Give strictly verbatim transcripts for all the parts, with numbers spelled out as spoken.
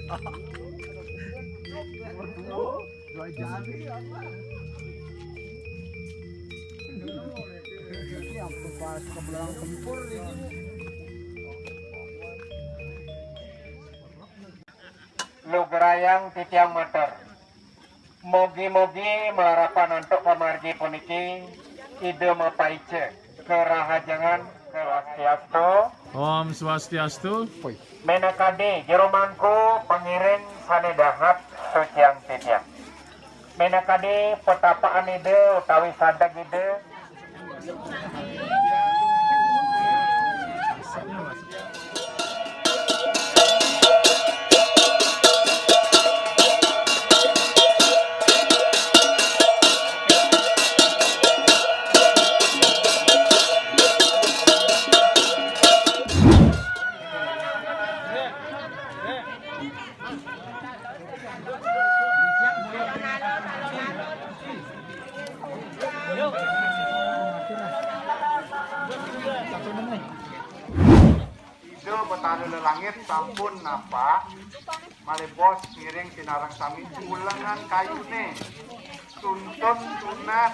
Dua jari apa? Ini ampun, pas ke belakang tempur ini. Lugrayang titiang matur. Mogi-mogi malarapan antuk pamargi puniki Ida mapaica karahajengan. Swastiastu. Om Swastiastu. Menakadi jero mangku pangiring sane dahat suciang titiang. Menakadi petapaan Ida utawi sadeg Ida. Ida Betara Lelangit sampun nampak malih bos ngiring sinareng sami ulengan kayune. Tuntun tunas.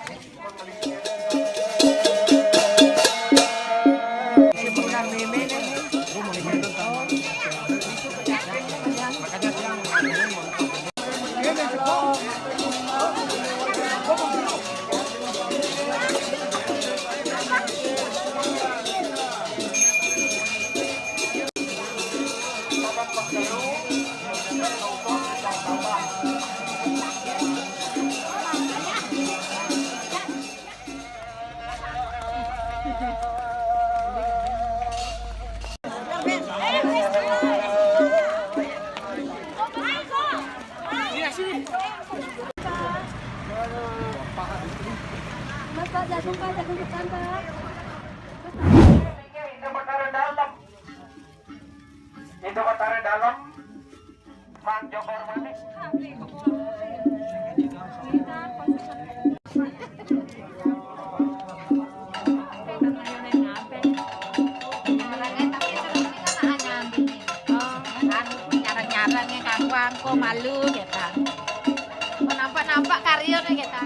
Mas, Pak, jagung, Pak, jagung ketan, Pak. Itu Betara Dalem. Mang Jogor Manik. Nyarang-nyarang yang kangkung, kok malu, gitu. Kok nampak-nampak karyanya, gitu.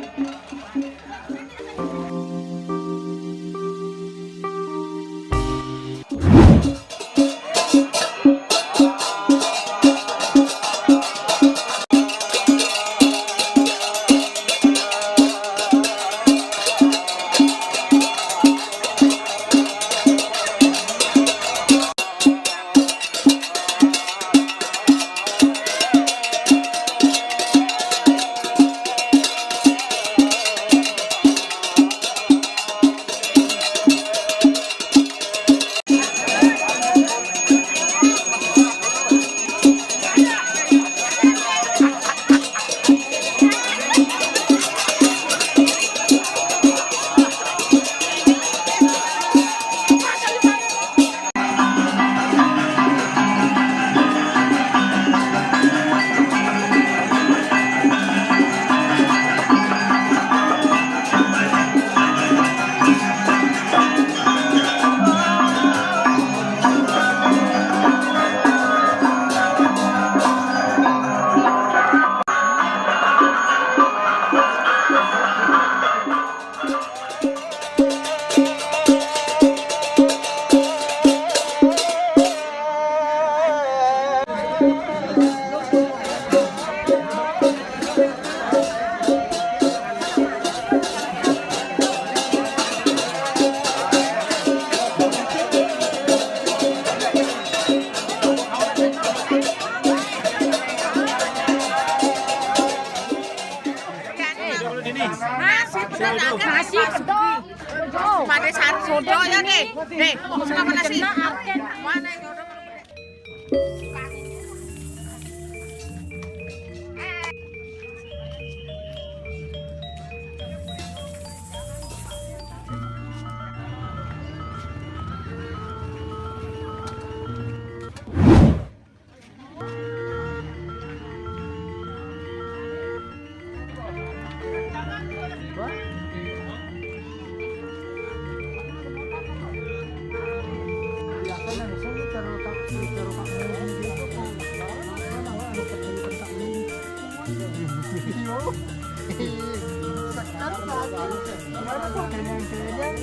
Nasi pedas, nasi pedas. Pada sarung sodo ya, Dek. Dek, kenapa nasi? Mana yang sodo? Sekarang lagi. Gimana tuh, kenyang-kenyang?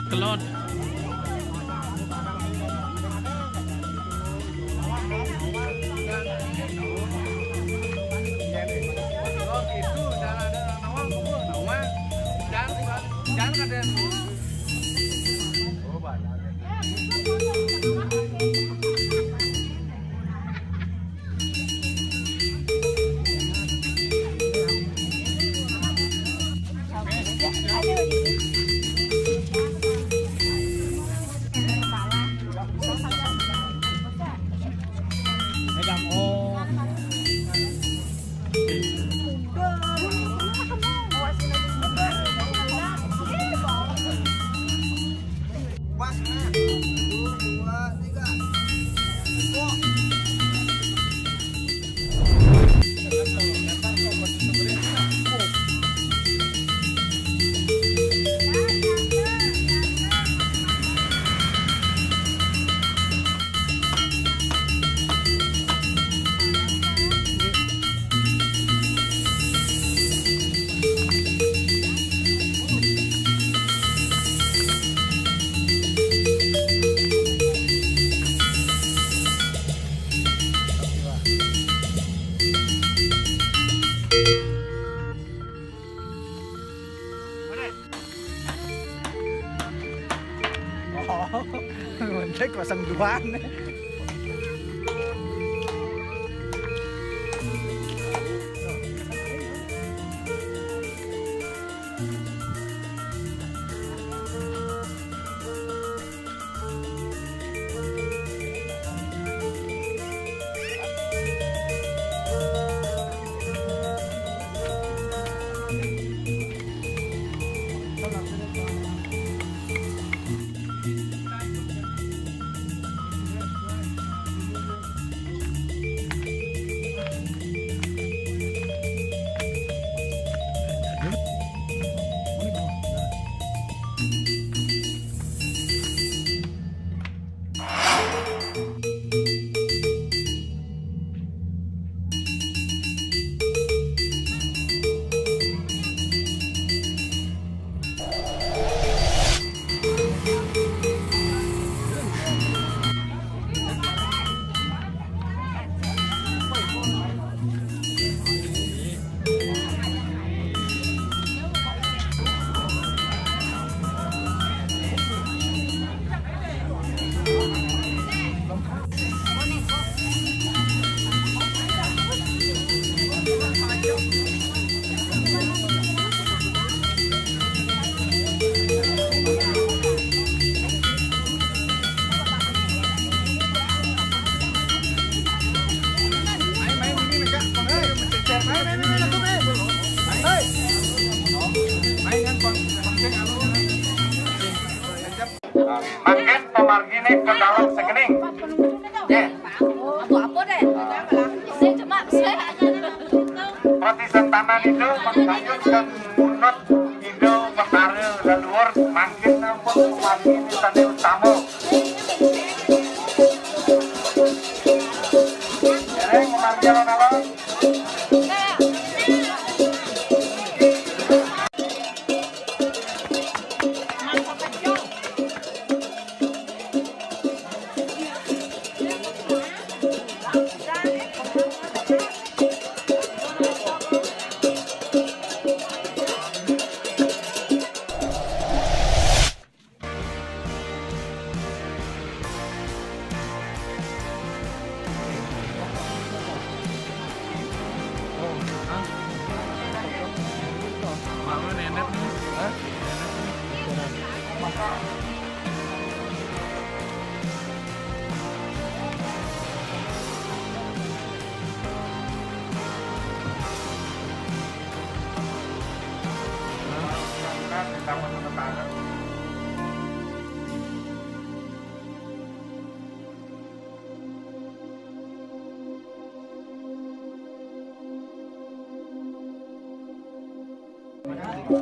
Kelot. Oh, ngecek pasang dua nih. Mangkin pamargine ka dalem sekening. Nggih. Apa-apa deh. Saya cuma saya hanya. Pratisantanan Ida, pangkayun kang munut Ida Betara leluhur, mangkin nampun pamargine sane utama. Dereng pamargi alon-alon. Ini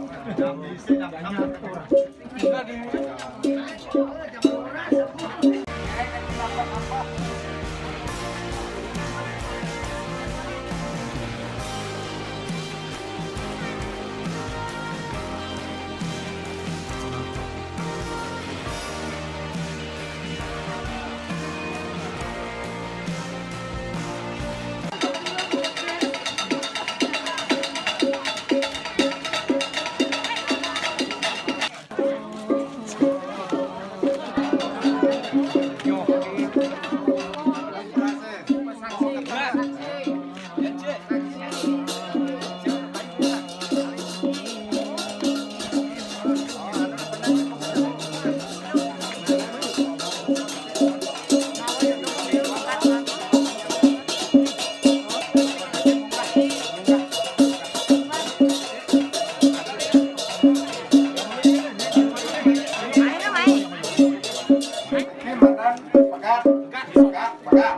mantan pegat, pegat, pegat.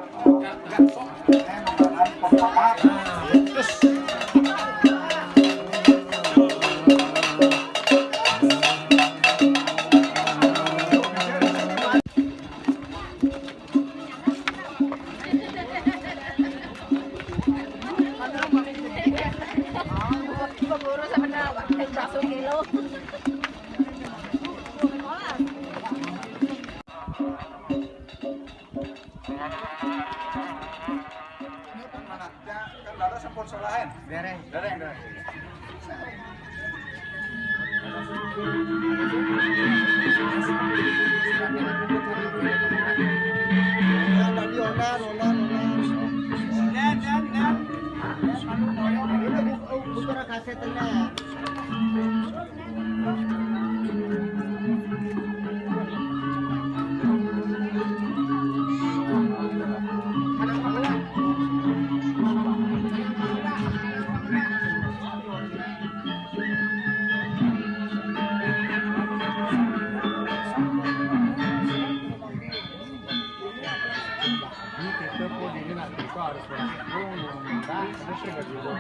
Ini mantan pegat. Mana? Ya, kan ada sampun solahan. Dereng. Dereng, dereng. Ya, tadi onan, onan, onan. Dan, dan, dan. Ini bu-, oh, putra kaset ini. Ini kita pun ini nanti itu harus berhubung, minta, terus kita juga.